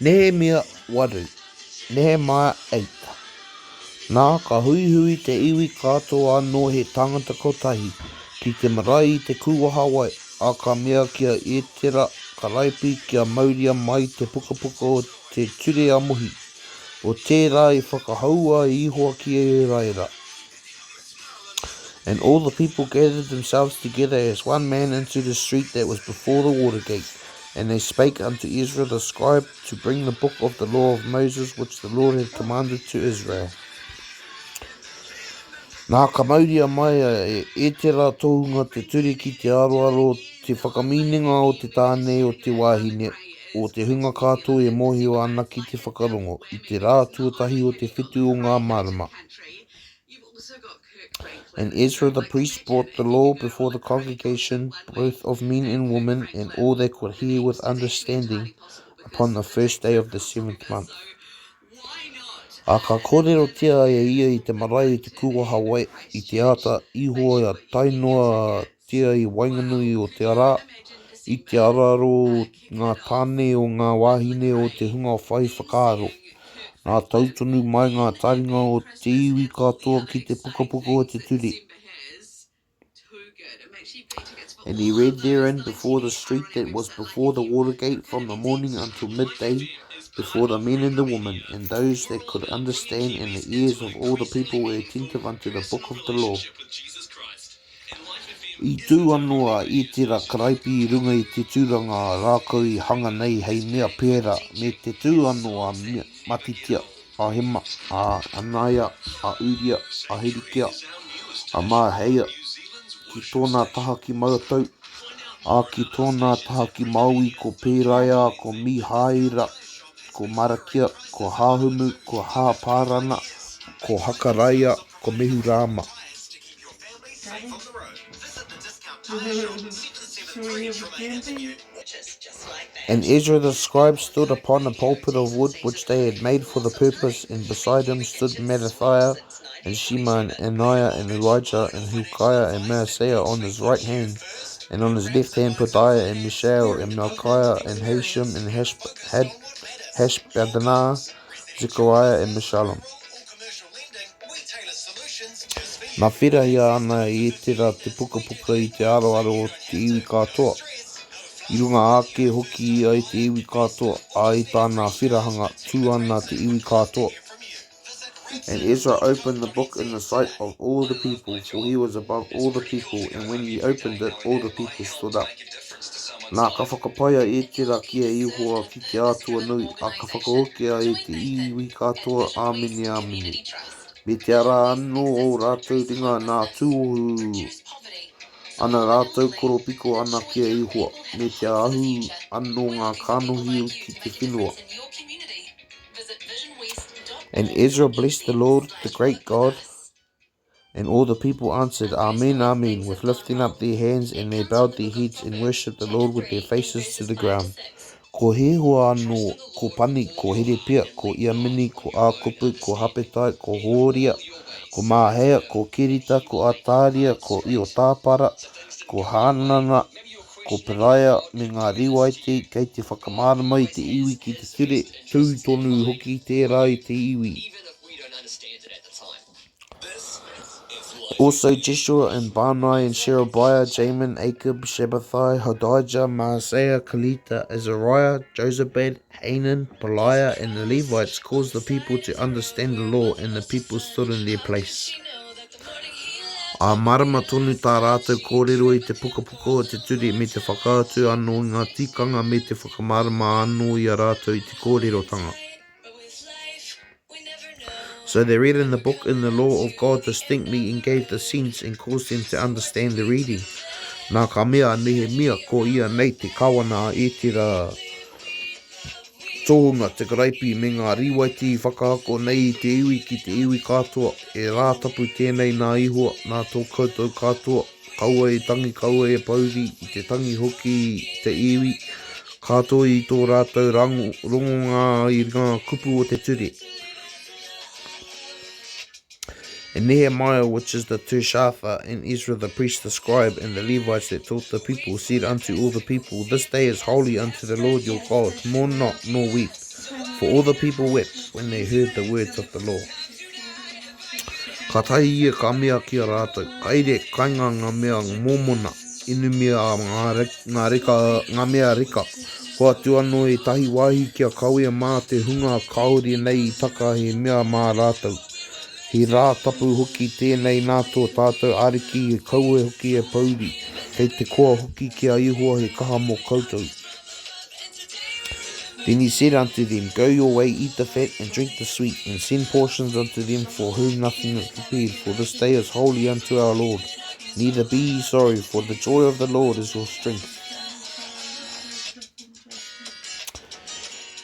Nehemia 8, Nehemiah 8. Nā, ka huihui te iwi katoa anō he tangata kotahi, ki te marae i te kūwaha wai, ā, ka mea ki a Etera karaipi kia mauria mai te pukapuka o te ture a Mohi, o tērā i whakahaua e Ihowa ki a Iharaira. And all the people gathered themselves together as one man into the street that was before the water gate. And they spake unto Ezra the scribe to bring the book of the law of Moses, which the Lord had commanded to Israel. Nā, ka mauria mai e Etera tohunga te ture ki te aroaro te whakaminenga o te tāne o te wāhine, o te hunga katoa e mōhio ana ki te whakarongo, i te rā tuatahi o te whitu o ngā marama. And Ezra the priest brought the law before the congregation, both of men and women, and all that could hear with understanding, upon the first day of the seventh month. Ā, ka kōrerotia e ia i te marae i te kūwaha wai, i te ata iho a tae noatia i waenganui o te rā, i te aroaro o ngā tāne o ngā wāhine o te hunga whai whakaaro. Nā tau tonu mai ngā taringa o te iwi katoa ki te pukapuka o te ture. And he read therein before the street that was before the water gate from the morning until midday, before the men and the women, and those that could understand, and the ears of all the people were attentive unto the book of the law. I tū anō a Etera Karaipi i runga i te tūranga rākau i hanga nei hei mea pērā me te tū anō a Matitia, a Hema, a Anaia, a Uria, a Hirikia, a Maaheia, ki tōna taha ki Maratau, ā, ki tōna taha ki Maui, ko Pēraia, ko Mihāira, ko Marakia, ko Hāhumu, ko Hāparana, ko Hakaraia, ko Mehurāma. And Ezra the scribe stood upon a pulpit of wood which they had made for the purpose, and beside him stood Mattathiah, and Shema, and Ananiah, and Elijah, and Hilkiah, and Maaseiah on his right hand, and on his left hand Pedaiah, and Mishael, and Malchiah, and Hashum, and Hashbaddanah, Zechariah, and Meshullam. Na whirahia ana e Etera te pukapuka i te aroaro o te iwi katoa, i runga ake hoki ia i te iwi katoa, ā, i tāna whirahanga, tū ana te iwi katoa. And Ezra opened the book in the sight of all the people, for he was above all the people, and when he opened it, all the people stood up. Nā, ka whakapai a Etera ki a Ihowa, ki te Atua nui, ā, ka whakahokia e te iwi katoa, Āmine, āmine. Me te ara anō ō rātou ringa nā tūohu ana rātou koropiko ana ki a Ihowa, me te ahu anō ngā kanohi ki te whenua. And Ezra blessed the Lord, the great God, and all the people answered, Amen, Amen, with lifting up their hands, and they bowed their heads and worshipped the Lord with their faces to the ground. Ko Hehua anō, ko Pani, ko Herepia, ko Iamini, ko Ākupu, ko Hapetai, ko Hōria, ko Māheia, ko Kerita, ko Atāria, ko Iotāpara, ko Hānana, ko Peraia me ngā Rīwaiti kei te whakamārama i te iwi ki te ture, tū tonu hoki tērā i te iwi. Also Jeshua and Bani and Sherebiah, Jamin, Akub, Shabbethai, Hodijah, Maaseiah, Kelita, Azariah, Jozabad, Hanan, Pelaiah, and the Levites caused the people to understand the law, and the people stood in their place. Ā, mārama tonu tā rātou kōrero i te pukapuka o te ture me te whakaatu anō i ngā tikanga me te whakamārama anō i a rātou i te kōrerotanga. So they read in the book in the law of God distinctly and gave the sense and caused them to understand the reading. Nā ka mea a Nehemia, ko ia nei te kawana a Etera tohunga, te karaipi me ngā Rīwaiti i whakaako nei i te iwi ki te iwi katoa, e rā tapu tēnei nā Ihowa, nā tō koutou katoa, kaua e tangi, kaua e pouri, i te tangi hoki te iwi katoa i tō rātou rongonga i ngā kupu o te ture. And Nehemiah, which is the Tirshatha, and Ezra the priest, the scribe, and the Levites that taught the people, said unto all the people, This day is holy unto the Lord your God, mourn not, nor weep. For all the people wept when they heard the words of the law. Kātahi ia ka mea ki a rātou, Haere, kainga ngā mea mōmona, inumia ngā reka, ngā mea reka, hoatu anō ētahi wāhi kia kawea mā te hunga kāore nei i taka he mea mā rātou. He rā tapu hoki tēnei nā tō tātou Ariki, he kaua hoki e pōuri, kei te koa hoki ki a Ihowa he kaha mō koutou. Then he said unto them, Go your way, eat the fat, and drink the sweet, and send portions unto them for whom nothing is prepared, for this day is holy unto our Lord. Neither be ye sorry, for the joy of the Lord is your strength.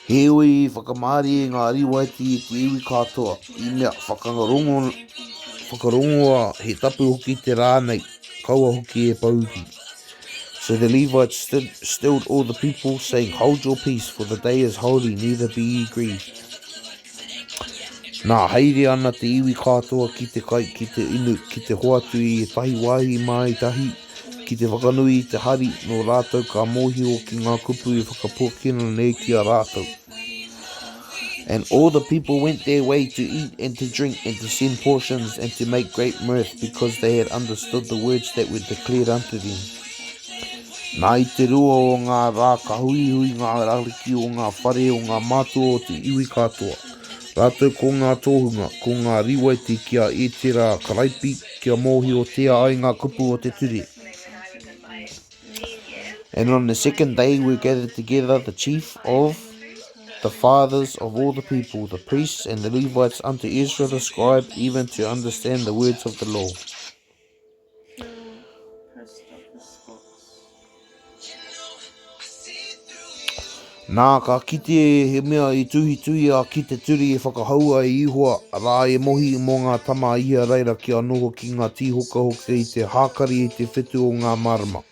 Heoi i whakamārie ngā Rīwaiti i te iwi katoa, i mea, Whakarongo, whakarongoa, he tapu hoki te rā nei, kaua hoki e pōuri. So the Levites stood, stilled all the people, saying, Hold your peace, for the day is holy, neither be ye grieved. Nā, haere ana te iwi katoa ki te kai, ki te inu, ki te hoatu i ētahi wāhi mā ētahi, ki te whakanui i te hari, nō rātou ka mōhio ki ngā kupu i whakapuakina nei ki a rātou. And all the people went their way to eat and to drink and to send portions and to make great mirth because they had understood the words that were declared unto them. Nā i te rua o ngā rā ka huihui ngā ariki o ngā whare o ngā mātua o te iwi katoa, rātou ko ngā tohunga, ko ngā Rīwaiti ki a Ētera Karaipi kia mōhiotia ai ngā kupu o te ture. And on the second day were gathered together the chief of the fathers of all the people, the priests and the Levites, unto Ezra the scribe, even to understand the words of the law. Nā, ka kite he mea i tuhituhia ki te turi e whakahaua e Ihowa, arā, e Mohi mō ngā tama a Iharaira kia noho ki ngā tīhokahoka i te hākari i te whetū o ngā marama.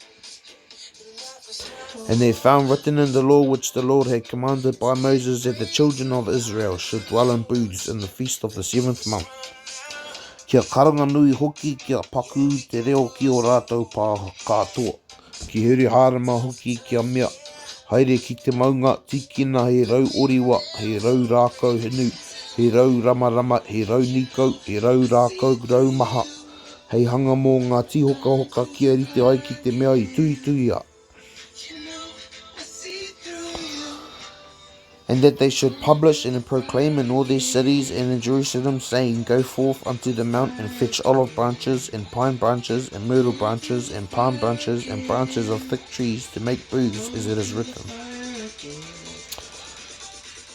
And they found written in the law which the Lord had commanded by Moses that the children of Israel should dwell in booths in the feast of the seventh month. Kia karanga nui hoki, kia pakū te reo ki ō rātou pā katoa. Ki Hiruhārama hoki kia mea, Haere ki te maunga, tīkina he rau oriwa, he rau rākau hinu, he rau ramarama, he rau nīkau, he rau rākau rau maha, hei hanga mō ngā tīhokahoka kia rite ai ki te mea i tuhituhia. And that they should publish and proclaim in all their cities and in Jerusalem, saying, Go forth unto the mount and fetch olive branches and pine branches and myrtle branches and palm branches and branches of thick trees to make booths as it is written.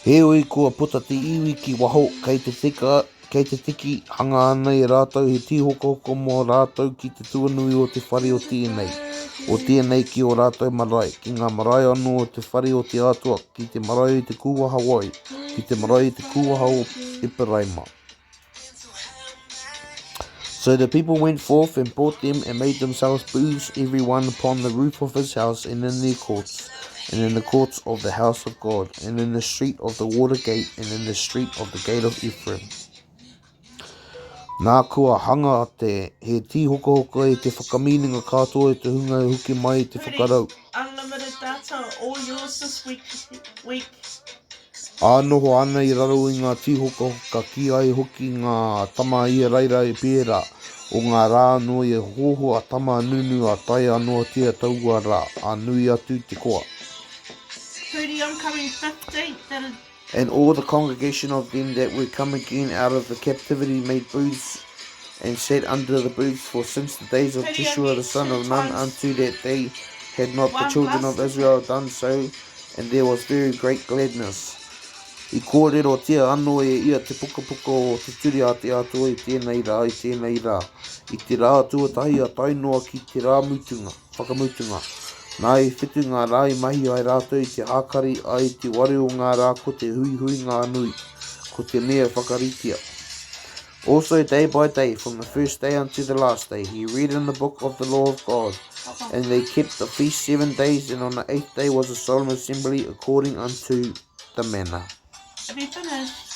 Heoi kua puta te iwi ki waho, kei te tika, Kei te tiki, hanga ana e rātou he tīhokohoko mō rātou ki te tuanui o te whare o tēnei, o tēnei ki ō rātou marae, ki ngā marae anō o te whare o te Atua, ki te marae o te kūwaha wai, ki te marae o te kūwaha o Eparaima. So the people went forth and brought them and made themselves booths every one upon the roof of his house and in their courts, and in the courts of the house of God, and in the street of the water gate, and in the street of the gate of Ephraim. Nā kua hanga te he tīhokahoka i te whakaminenga katoa i te hunga e hoki mai i te whakarau. Unlimited data, all yours this week, week. Ā, noho ana i raro i ngā tīhokahoka, kīhai hoki ngā tama a Iharaira i pērā, o ngā rā anō i hoho a tama a Nunu ā taea noatia taua rā, ā nui atu te koa. Huri, I'm coming 15th, that'd. And all the congregation of them that were come again out of the captivity made booths, and sat under the booths, for since the days of Jeshua the son of Nun unto that day had not the children of Israel done so, And there was very great gladness. I kōrerotia anō e ia te pukapuka o te Ture a te Atua i tēnei rā, i tēnei rā, i te rā tuatahi a tae noa ki te rā mutunga, whakamutunga. Nā e whitu ngā rā i mahi ai rātou i te hākari, ā, i te waru o ngā rā ko te huihuinga nui, ko te mea e whakaritea. Also day by day, from the first day unto the last day, he read in the book of the law of God. And they kept the feast seven days, and on the eighth day was a solemn assembly according unto the manner. Have you finished?